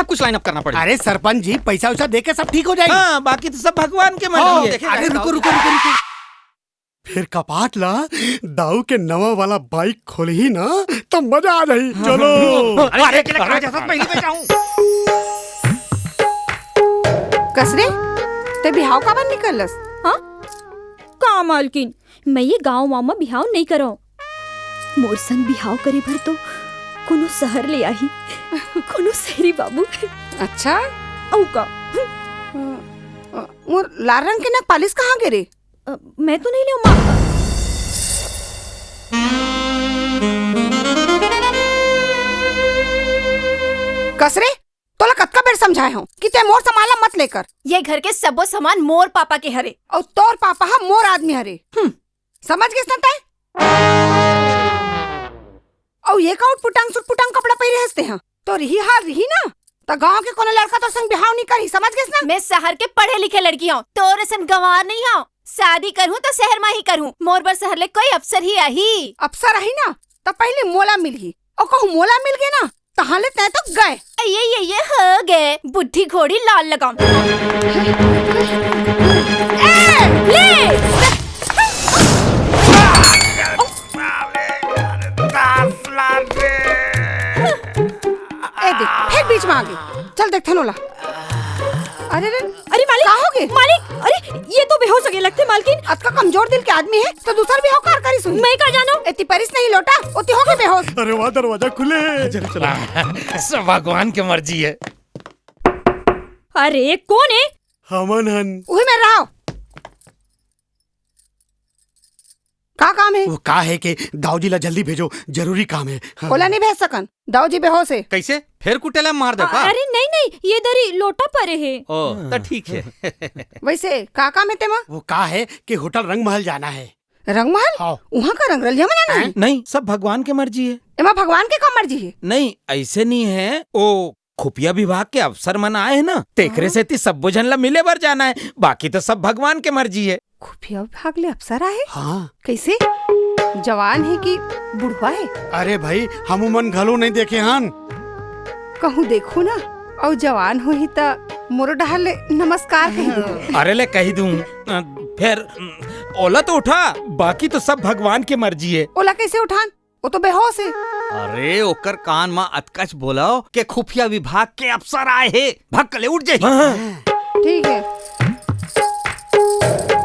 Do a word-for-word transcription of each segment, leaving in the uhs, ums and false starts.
सब कुछ line up करना पड़ेगा। अरे सरपंच जी, पैसा वैसा दे के सब ठीक हो जाएगा। हाँ, बाकी तो सब भगवान के मर्जी है। अरे रुको, रुको, रुको, रुको। फिर कपाट ला दाऊ के नवा वाला बाइक खोलही ना, तो मजा आ जाही। चलो। अरे, अरे, अरे, जैसा पहली पे जाऊं। कस रे, ते बिहाव काबर निकलस? हाँ? का मालकिन, मैं ये गांव वांव म बिहाव नइ करंव। मोर संग बिहाव करे बर तो कोनो शहर ले आही, कोनो शहरी बाबू। अच्छा? अउ का? अ, अ, मोर लाल रंग के नक पालिश कहाँ गे रे? अ, मैं तो नहीं ले माँ। कस रे, तोला कतका बेर समझाए हंव कि ते मोर सामान ला मत लेकर। ये घर के सबो सामान मोर पापा के हरे। अउ तोर पापा ह मोर आदमी हरे। हम्म, समझ गेस ना तैं? अउ ये का उटपुटांग सुटपुटांग कपड़ा पहिरे हस तें हा? तोर इही हाल रिही ना, त गांव के कोनो लड़का तोर संग बिहाव नइ करही, समझ गेस ना? मैं शहर के पढ़े लिखे लड़की हंव, तोर असन गंवार नइ हंव। शादी करहूं त शहर म ही करहूं, मोर बर शहर ले कोई अफसर ही आही। अफसर आही ना, त पहिली मोला मिलही, अउ कहूं मोला मिल गे ना, तहां ले तैं तो गए। ये, ये, ये हो गए, बुढ़ी घोड़ी लाल लगाम। ए, ले। ए देख, फेर बीच में आ गे। चल देखथन ओला। अरे रे, अरे मालिक, का हो गे? मालिक, अरे ये तो बेहोश हो गे लगथे मालकिन। अतका कमजोर दिल के आदमी हे, त दूसर बिहाव काबर करिस होही? मैं का जानंव? एती परिस नहीं लोटा, ओती हो गे बेहोश। अरे वाह, दरवाजा खुले हे। चलो, चलो। सब भगवान के मर्जी हे। अरे कोन हे? हमन हन। उही में रहो। का काम हे? वो का हे कि दाऊ जी ला जल्दी भेजो, जरूरी काम हे। हाँ। ओला नहीं भेज सकन, दाऊ जी बेहोश हे। कैसे? फेर कुटेला मार दे का? अरे नहीं, नहीं, ये दरी लोटा परे हे। ओ, त ठीक हे। वैसे का काम हे तेमा? वो का हे कि होटल रंगमहल जाना हे। रंगमहल? हाँ। उहाँ का रंगरलिया मनाना हे? नहीं, सब भगवान के मर्जी हे। एमा भगवान के का मर्जी हे? नहीं, ऐसे नहीं हे। ओ खुफिया विभाग के अफसर मन आए हे ना, तेकरे सेती सब्बो झन ला मिले बर जाना हे, बाकी तो सब भगवान के मर्जी हे। खुफिया विभाग ले अफसर आए हे? हाँ। कैसे? जवान हे कि बुढ़वा हे? अरे भाई, हमू मन घलो नहीं देखे हन। कहूँ देखहूँ ना, अउ जवान होही त मोरो डहर ले नमस्कार कही दे। अरे ले कही दूँ, अ, फेर, अम, ओला तो उठा, बाकी तो सब भगवान के मर्जी हे। ओला कैसे उठान? वो तो बेहोश हे। अरे, ओकर कान म अतकच बोलव के खुफिया विभाग के अफसर आए हे, भक्क ले उठ जाही। हाँ, हाँ। ठीक हे।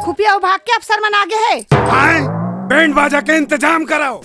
खुफिया विभाग के अफसर मन आगे हे। आए, बैंड बाजा के इंतजाम करव।